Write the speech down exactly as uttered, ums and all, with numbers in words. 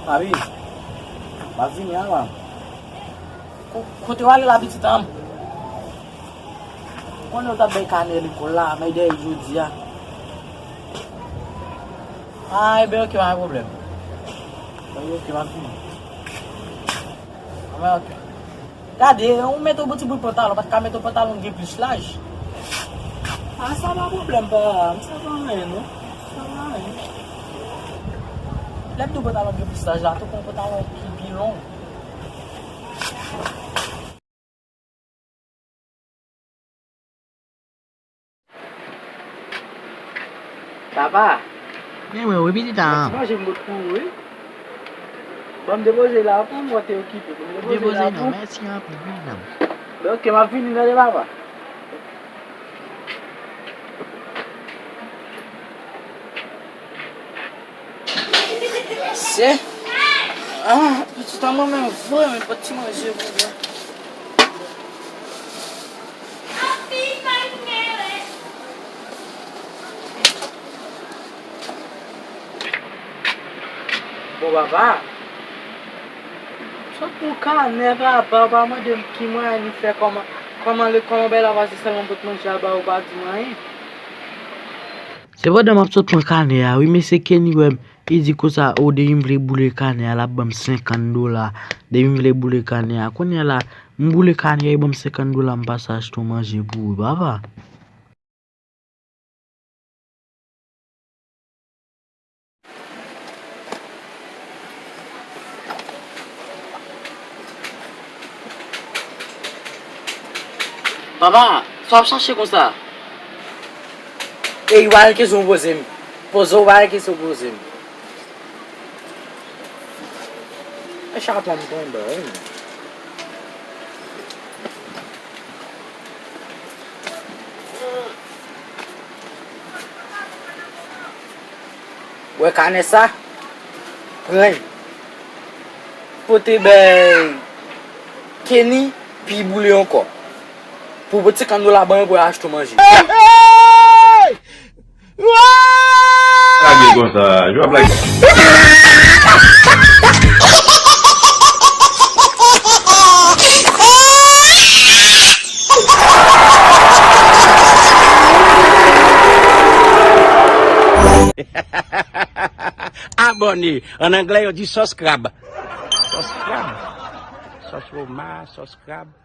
Abi, m ap vini a, man. Ko-, kote w ale la, pitit an? Ou konnen w t ap bay kanè lekòl la, men dèyè jodi a. A, ebyen, oke, pa gen pwoblèm. Ebyen, oke, m ap vini. Anben, oke. Gade, ou mete yon ti bout pantalon, pa t ka mete yon pantalon ki gen plis laj. A, sa pa pwoblèm, pa, sa pa anyen, non. Sa pa anyen. Lè m di w pantalon gen plis laj la, tou pran pantalon ki pi long. Papa. Men mwen, wi, pitit an. Manje m pot pou ou, wi. Ban m depoze la pou m, mwen te okipe. Ban m depoze la pou ou. Depoze non, mèsi anpil, wi, nanm. Ben, oke, m ap vini, tande, papa. Se. Ah, pitit an mwen menm vre, men pa ti manje pou mwen. Bon, papa. Sot pou kanè, papa, ou pa mande m ki mwayen li fè, kòman, kòman li, kòman bagay la pase, sèlman pot manje al ba ou, pa di m anyen. Se pandan m ap sot pran kanè a, wi, mesye Kenny wè m, li di konsa, o, depi m vle boule kanè a, l ap ban m senkant dola. Depi m vle boule kanè a, kounye a la, m boule kanè a, li ban m senkant dola, m pase achte yon manje pou ou, papa. Papa, sa w ap chache konsa? Ey, ou pa gen kesyon w poze m. Poze w, ou pa gen kesyon w poze m. E chaton m tonbe, wi. Wè kanè sa? Pran l. Pote bay Kenny, pi boule ankò. Pou pote senkant dola ban mwen pou l achte manje. Lage konsa, jwa blak. Abòne. An anglè, yo di subscribe. Subscribe. Subscribe. Subscribe.